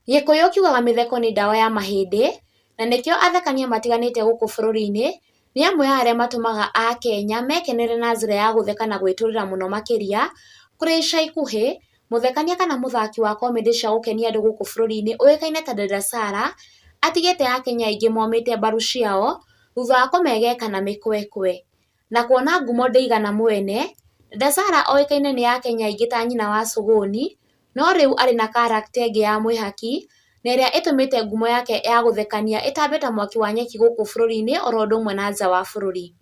Gĩkũyũ kiugaga mĩtheko nĩ ndawa ya mahĩndĩ, na nĩkĩo athekania matiganĩte gũkũ bũrũri-inĩ nĩ amwe a arĩa matũmaga akenya mekenere na njĩra ya gũtheka na gwĩtũrĩra mũno makĩria. Kũrĩ ica ikuhĩ, mũthekania kana mũthaki wa comedy cia gũkenia andũ gũkũ bũrũri-inĩ ũĩkaine ta Dada Sarah, atigĩte akenya aingĩ momĩte mbaru ciao thutha wa kũmegeka na mĩkwekwe. Na kuona ngumo ndĩigana mwene, Dada Sarah oĩkaine nĩ akenya aingĩ ta nyina wa Sũgũni, no rĩu arĩ na character ĩngĩ ya mwĩhaki, na ĩrĩa ĩtũmĩte ngumo yake ya gũthekania ĩtambe ta mwaki wa nyeki gũkũ bũrũri-inĩ oro ũndũ ũmwe na nja wa bũrũri.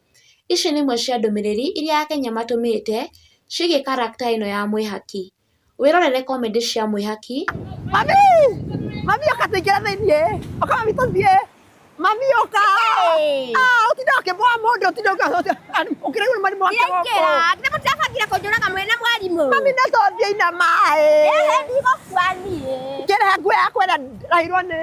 Ici nĩ imwe cia ndũmĩrĩri iria akenya matũmĩte ciĩgiĩ character ĩno ya mwĩhaki. Wĩrorere comedy cia mwĩhaki. Mami! Mami ũka tũingĩre thĩiniĩ. Ũka mami tũthiĩ. Mami ũka. Ah, ũtinde ũkĩboa mũndũ ũtinde ũkĩrĩgwo nĩ mwarimũ wa kĩroko. Ndiraingĩra. Githĩ mũtirabangire kũnjũraga mwĩna mwarimũ? Mami no tũthiĩ ina maĩ. Ehe ndigũkua niĩ. Kĩrehe nguo yakwa ĩrĩa ndĩraheirwo nĩ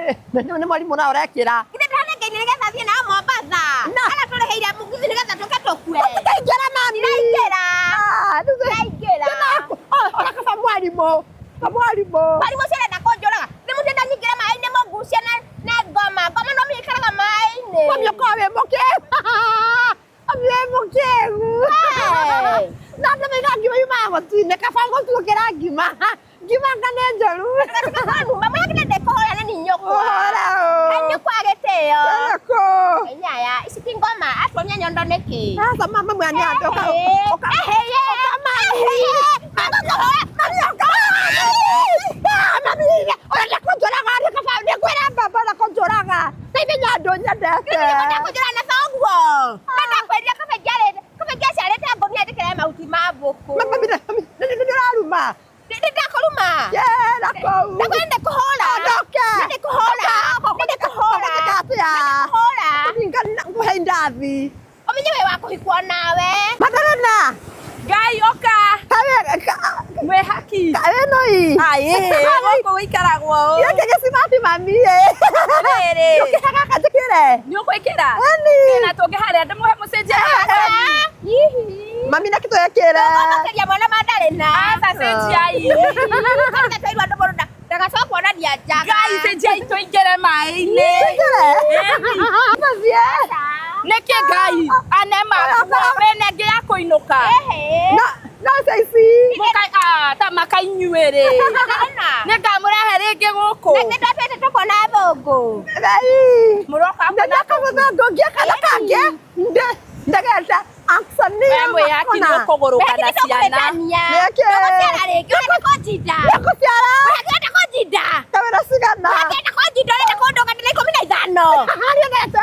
nĩ mwarimũ na ũrekĩra. Githĩ ndĩranengeire nĩgetha thiĩ nao Mombatha? Na. Kana tũrĩhĩire mũgithi nĩgetha tũke tũkue? Tũkaingĩra mami. Ndiraingĩra. Ah, rĩu Ndiraingĩra. Ona kaba mwarimũ. Kaba mwarimũ. Mwarimũ ũcio arenda kũnjũraga. Nĩ mũtenda nyingĩre maĩ-inĩ mũngucie na na ngoma. Ngoma no mĩikaraga maĩ-inĩ. Mami ũkorwo wĩ mũkĩgu. Mami wĩ mũkĩgu. Hey. Na andũ maiga ngima yumaga mũtu-inĩ kaba gũtuĩkĩra ngima. Ngima anga nĩ njũru. Mama yake ndekũhoya na nĩ nyũkwa. Ũhora He ũ. nyũkwa gĩtĩo. Ũrĩkũ? Nyaya, ici ti ngoma, atuonia nyondo nĩkĩ? Aca mama mwana andũ ũka ũka ũka mami. Mami ũka. Ah, mami ũrenda kũnjũraga nĩ kaba nĩ kwĩra baba na kũnjũraga. Na ithe nyondo nyendete. Ndakũnjũra na thoguo. Na ndakwĩrire kaba ingĩarĩte, kaba ingĩaciarĩte ngũnia njĩkĩre mahuti ma mbũkũ. Mami nĩ nĩ ũraruma. Nĩ ndakũruma. Yera kũu. Ndakwĩra ndĩkũhũra. Ondoke. Nĩ ndĩkũhũra. Nĩ ndĩkũhũra. Ũgũtheka atĩa? Nĩ ndĩkũhũra. Kũringa ngũhe indathi. Ũmenye wĩ wa kũhikwo nawe. Madarena. Ngai ũka Kawe mwĩhaki kawe no i. Aĩ, gũkũ gũikaragwo ũũ. Gĩkĩ gĩcimati mami ĩ. Rĩrĩ. Ũkĩhe gaka njĩkĩre. Nĩ ũgwĩkĩra? Ĩni. Na tũngĩ harĩa ndĩmũhe mũcenjia. Hihi. Mami na kĩtwekĩre. Tũgũthũkĩria mwana ma ndarĩ na. Aca cenjiai. Nĩ twairwo andũ mũndũ ndagacoka kuonania njaga. Ngai cenjiai tũingĩre maĩ-inĩ. Tũingĩre? Tũthiĩ. Nĩkĩ Ngai anema wĩna ĩngĩ ya kũinũka. Ehe. No no ica ici. Mũkai ah, ta makainyuĩ-rĩ. Madarena. Nĩ ngamũrehe rĩngĩ gũkũ. Na ithuĩ twatwĩte tũkona athũngũ. Ngai. Mũroka Na nĩoka mũthũngũ ngĩoka na kangĩ. Ndageta Ansonia We mwĩhaki nĩ ũkũgũrũka na ciana. Nĩkĩ? Ndũgũciara rĩngĩ, ũrenda kũnjinda. Nĩngũciara. Ũrenda kũnjinda. Kawĩra cigana. Ũrenda kũnjinda, ũrenda kũndũga ndĩ na 15. Harĩa ndete.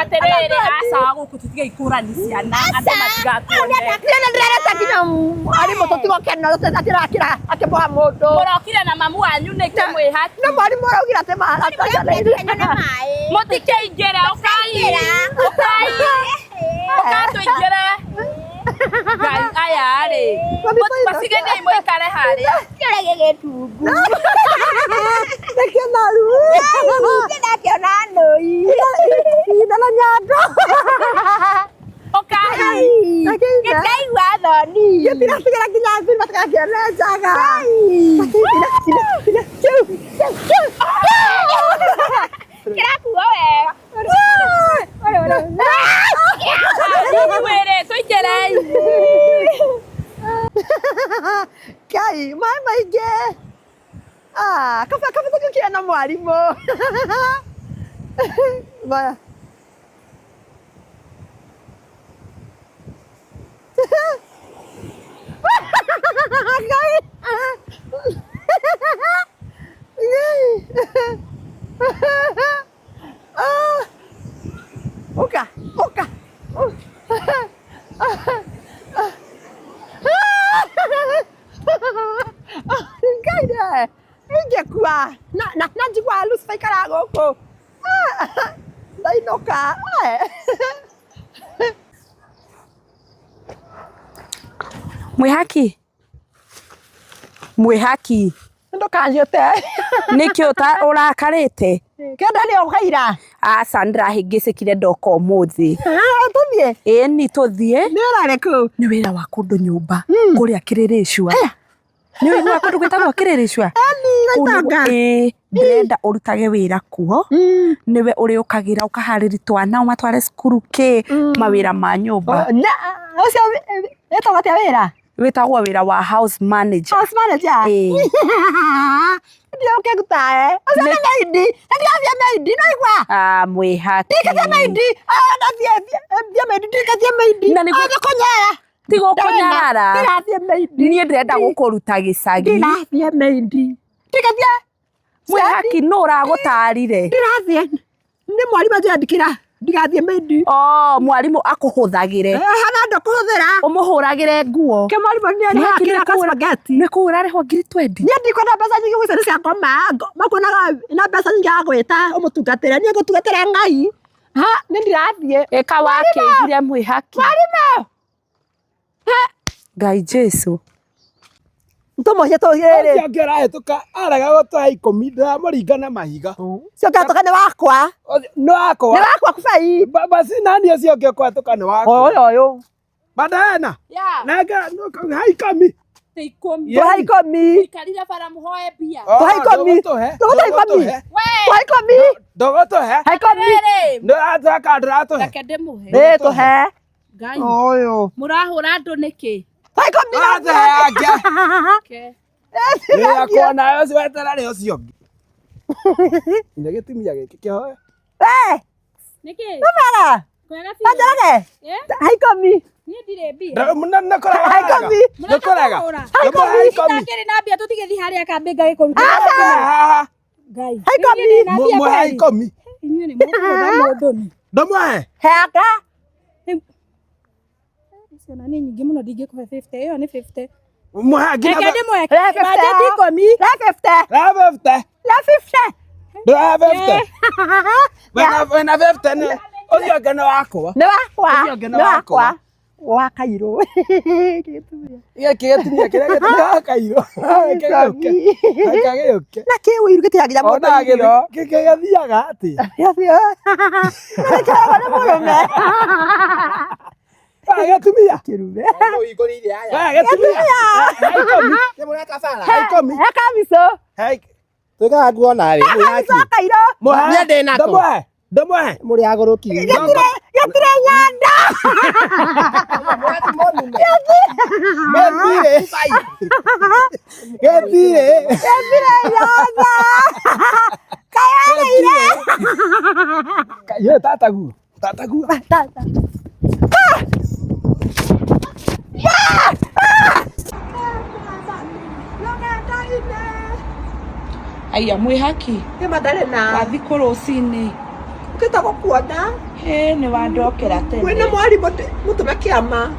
Atĩrĩrĩ, aca gũkũ tũtige ikũrani ciana andũ matigatuone. Niĩ nĩ ndĩrerete nginya mwarimũ tũtigũkena atĩrakĩra akĩboa mũndũ. Mũrokire na mamu wanyu nĩkĩ mwĩhaki? No mwarimũ araugire atĩ maratacana Mũtikeingĩre, ũkai. Ũkai. Ũkai tũingĩre. Ngai aya rĩ. Macigenei mũikare harĩa. Kĩũra gĩgĩtungu. Nĩkĩo naru. Ndakĩona nũi. Ina na nyondo. Ũkai. Gĩtiraigua thoni. Gĩtiratigĩra nginya athuri matigakĩone njaga. Kĩrakuo wega. Inyuĩ rĩ, tũingĩrei. Kai, maĩ maingĩ. Ah, kaba kaba tũgĩũkire na mwarimũ. Maya. Ngai. Ngai. Ah. Ũka, ũka. Ngai rĩ, ingĩkua na na na njiguaga Lucifer aikaraga gũkũ. Ah, Ndainũka. Eh. Mwĩhaki. Mwĩhaki. Ndũkanjĩte. Nĩkĩ ũrakarĩte? Kĩenda nĩ ũkaira. Aca nĩndĩrahĩngĩcĩkire ndoka ũmũthĩ. Tũthiĩ. Ĩni tũthiĩ. Nĩ wĩra ũrĩkũ? Nĩ wĩra wa kũndũ nyũmba kũrĩa Kĩrĩrĩcua. Nĩ ũiguaga kũndũ gwĩtagwo Kĩrĩrĩcua? Ĩni, Kũu nĩguo- Gaitonga. Ĩĩ. Ndĩrenda ũrutage wĩra kuo. Nĩwe ũrĩũkagĩra ũkaharĩria twana ũmatware cukuru kĩ mawĩra ma nyũmba. Na ũcio wĩtagwo atĩa wĩra? Wĩtagwo wĩra wa house manager. House manager. Ĩĩ. Ndiũkĩrutae. Ũcio nĩ maidi. Na ndirathiĩ maidi, no igua. Ah, mwĩhaki. Ndikathiĩ maidi. Ah, ndathiĩ thiĩ maidi, ndikathiĩ maidi. Na nĩguo- Athiĩ kũnyara. Tiga ũkũnyarara. Ndirathiĩ maidi. Niĩ ndĩrenda gũkũruta gĩcagi. Ndirathiĩ maidi. Ndikathiĩ. Mwĩhaki nũ ũragũtarire? Ndirathiĩ. Nĩ mwarimũ anjandĩkĩra. Ndigathiĩ maidi. Oh, mwarimũ akũhũthagĩre. Hana ndũkũhũthĩra. Ũmũhũragĩre nguo. Ke mwarimũ nĩ Mwĩhaki arĩhakĩra nĩ kũhũra- spaghetti. Nĩ kũu ũrarĩhwo ngiri twendi. Niĩ ndikwenda mbeca nyingĩ gũicio nĩ cia ngoma. Makuonaga na mbeca nyingĩ agwĩta ũmũtungatĩre. Niĩ ngũtungatĩra Ngai. Ha, nĩ ndirathiĩ. Ĩka wakĩigire mwĩhaki. Mwarimũ. Ngai Jesu. Tũmũhie tũhĩrĩ. Ũcio ũngĩ ũrahĩtũka arega gũtũhe ikũmi ndĩramũringa na mahiga. Ũcio ũngĩhĩtũka nĩ wakwa. Nĩ wakwa. Nĩ wakwa kubai. Basi nani ũcio ũngĩ ũkũhĩtũka nĩ wakwa. Ũyũ ũyũ. Madalena. Yeah. Nanga ha ikũmi. Tĩ ikũmi. Tũhe ikũmi. Ikarire bara mũhoe mbia. Tũhe ikũmi. Ndũgũtũhe. Tũgũtũhe ikũmi. Tũhe ikũmi. Ndũgũtũhe. He ikũmi. Rĩrĩ. Ndũratũhe ndũratũhe. Reke ndĩmũhe. Ĩ tũhe. Ngai. Ũyũ. Mũrahũra andũ nĩkĩ? Tũhe ikũmi. Ndũratũhe yake. Ke. Yakwa nayo ũcio wetera rĩ ũcio ũngĩ. Nĩ gĩtumia gĩkĩ kĩhoe. We, Nĩkĩ? mara. Kwega biũ. Kanjorage. Eh? He ikũmi. Niĩ ndirĩ mbia. Nĩ kũrega. He ikũmi. Nĩ kũrega. Ndũmũhe ikũmi. Itakĩrĩ na mbia tũtigĩthiĩ harĩa kambĩ ngagĩkũruta. Haha. Ngai. He ikũmi. Niĩ ndĩ na mbia Mũhe kweli? ikũmi. Inyuĩ nĩ mũkũhũra mũndũ nĩ. Ndũmũhe. Heaka. Icio na nĩ nyingĩ mũno ndingĩkũhe 50. Ĩyo nĩ 50. Mũhe nginya. Reke ndĩmũhe. Rehe 50. Bajeti ikũmi. Rehe 50. Rehe 50. Rehe 50. Ndũrahe 50. Wĩna 50 nĩ ũcio ũngĩ nĩ wakwa. Nĩ wakwa. Ũcio ũngĩ nĩ Nĩ wakwa. wakwa. Wa kairũ. Gĩkĩ gĩtumia kĩrĩa gĩtumia wa kairũ. Reke gĩũke. Reke gĩũke. Na kĩ ũiru gĩtihagira mũndũ Ona irio. gĩkĩ gĩthiaga atĩa? Gĩkĩragwo nĩ mũrũme. Wa gĩtumia. Kĩrume. Wa gĩtumia. He ikũmi. He ikũmi. He kamico. He Twĩkaga nguo nawe Kamico kairũ. mũhe. Niĩ ndĩ nako. Ndũmũhe. Ndũmũhe. Mũrĩ agũrũki. Gĩtirĩ nyanda. Gĩtirĩ. Gĩtirĩ. Gĩtirĩ nyanda. Kayagĩire. Ye tataguo. Tataguo. Tata. Aya mwĩhaki. Nĩ Madalena. Wathi kũ rũcinĩ? Ũkĩta gũkuona. Hĩ nĩ wandokera tene. Wĩna mwarimũ mũtũme kĩama.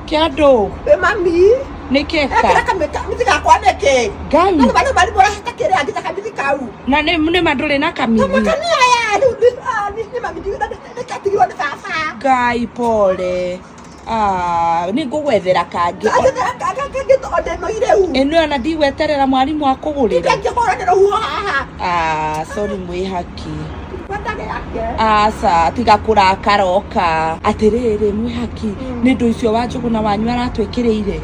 Kĩa ndũ? Wĩ mami. Nĩ kĩka? Ekĩra kamĩthi gakwa nĩkĩ? Ngai. Na nĩ mwarimũ ũraheta kĩrĩa nginya kamithi kau. Na nĩ ma ndũrĩ na kamithi? Kamũkani aya rĩu nĩ mami nĩkatigirwo nĩ baba. Ngai pole. Ah, nĩ ngũgwethera kangĩ. Anjethera kangĩ tondũ ndĩno irĩu. Ĩno ona ndigweterera mwarimũ akũgũrĩre. Ndingĩhũra nĩ rũhuho haha. Ah, sorry mwĩhaki. Kwenda gĩake. Aca, tiga kũrakara oka. Atĩrĩrĩ mwĩhaki, nĩ ndũ icio wa Njũgũna wanyu aratwĩkĩrĩire.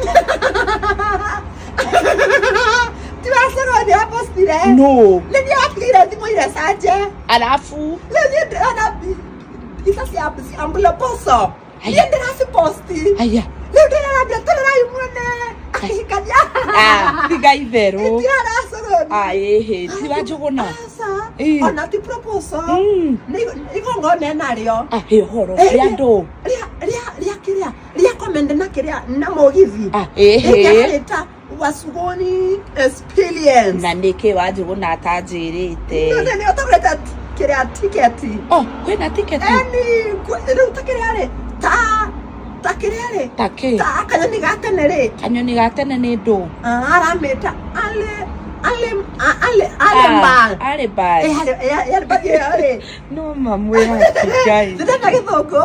Ti wacoro nĩ apostire. No. Nĩ niĩ watigĩire thimũ ire canje. Alafu Rĩu niĩ ndĩrona mbica cia ambuloposo. Niĩ ndĩraciposti. Aya. Rĩu ndĩrarambia tũrĩrai muone akĩhikania. Ah, tiga itherũ. Itiraracoro. Ah, ĩhĩ, ti wa Njũgũna. Aca. Ĩ. Ona ti proposal. Nĩ igongona narĩo. Ah, ĩ ũhoro, rĩa ndũ. Rĩa kĩrĩa rĩa komende na kĩrĩa na mũgithi. Ah, ĩhĩ. Ĩrĩa Wasugoni experience. Na nĩkĩ wa Njũgũna atanjĩrĩte? Nĩ ũtagũrĩte kĩrĩa tiketi. Oh, kwĩna tiketi? Eni, rĩu ta kĩrĩa rĩ, ta kĩrĩa rĩ. Ta kĩ? Ta kanyoni ga tene rĩ. Kanyoni ga tene nĩ ndũ? Aramĩta ale ale ale ale mbal. Ale mbal. Eh, ale ale mbal ĩyo rĩ. No mamwĩhaki Ngai. Ndĩrenda gĩthũngũ.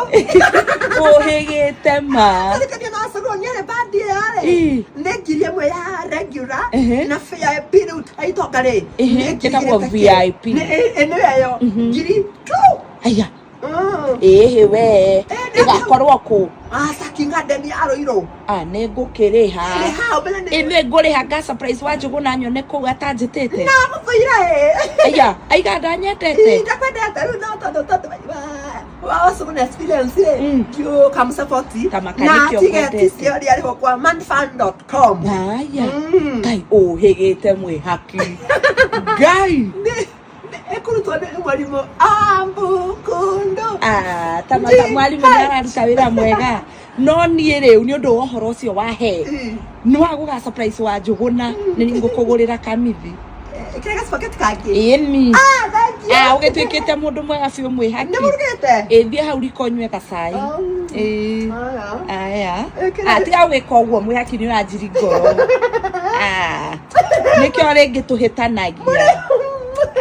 Ũhĩgĩte ma. Ndirikania na Wasugoni ale bandi ĩyo rĩ. Nĩ ngiri ĩmwe ya regular na VIP rĩu ta itonga rĩ. Nĩ ngiri Ĩtagwo igĩrĩ ta kĩ. VIP. Nĩ ĩyo ngiri tu. Aya. Ĩhĩ we. Ĩgakorwo kũ? Aca kinga ndeni ya Ruiru. Ah, nĩ ngũkĩrĩha. Rĩha mbere nĩ. Ĩ nĩ ngũrĩha nga surprise wa Njũgũna nyone kũu atanjĩtĩte. Na mũbũire. Aya, aiga ndanyendete. Ndakwendete rĩu no tondũ tondũ wa Wasuguna experience rĩ ndiũka mũsapoti Ta na makanĩkĩo tigeti ngwendete. ciothe arĩho kwa manfan.com. Aya. Ngai ũhĩgĩte mwĩhaki. Ngai. Ĩkũrutwo nĩ mwarimũ Ambukundu. Ah, ta mata mwarimũ nĩ araruta wĩra mwega. No niĩ rĩu nĩ ũndũ wa ũhoro ũcio wa he. Nĩ wa gũga surprise wa Njũgũna nĩ ngũkũgũrĩra kamithi. Kĩrĩa gacibaketi kangĩ. Ĩni. Ah, thank you. Ah, ũgĩtuĩkĩte mũndũ mwega biũ mwĩhaki. Nĩ mũrugĩte? Ĩ thiĩ hau riko ũnyue gacai. Ĩ. Aya. Aya. Ĩkĩra- Ah, tiga gwĩka ũguo mwĩhaki nĩ ũranjiri ngoro. Ah, nĩkĩo rĩngĩ tũhĩtanagia.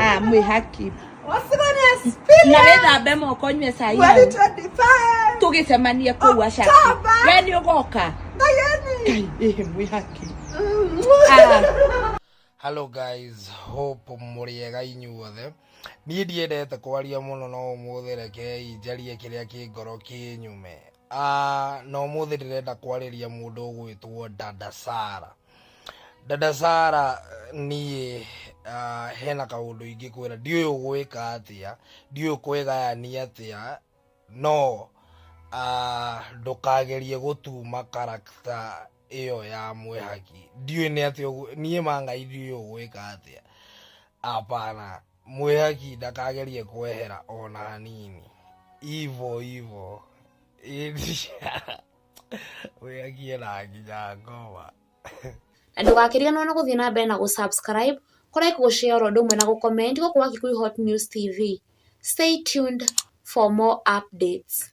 Ah, mwĩhaki. Wasuguna experience. Na wĩthambe moko ũnyue cai hau. 2025. Tũgĩcemanie kũu Ashaki. October. We nĩ ũgoka? Ngayeni. Ngai, ĩhĩ mwĩhaki. Ah. Hello guys, hope mũrĩega inyuothe. Niĩ ndiendete kwaria mũno no ũmũthĩ rekei njarie kĩrĩa kĩ ngoro kĩnyume. Ah, na ũmũthĩ ndĩrenda kwarĩria mũndũ ũgwĩtwo Dada Sara. Dada Sara niĩ hena kaũndũ ingĩkwĩra ndiũĩ ũgwĩka atĩa, ndiũĩ ũkwĩgayania atĩa, no ndũkagerie gũtuma character ĩyo ya mwĩhaki. Ndiũĩ nĩ atĩa niĩ ma Ngai ndiũĩ ũgwĩka atĩa. Hapana, mwĩhaki ndakagerie kwehera ona hanini. Ivo ivo. Mwĩhaki ena nginya ngoma. Na ndũgakĩriganĩrwo nĩ gũthiĩ na mbere na gũ-subscribe, kũ-like, gũ-share oro ũndũ ũmwe na gũ-comment gũkũ gwa Kikuyu Hot News TV. Stay tuned for more updates.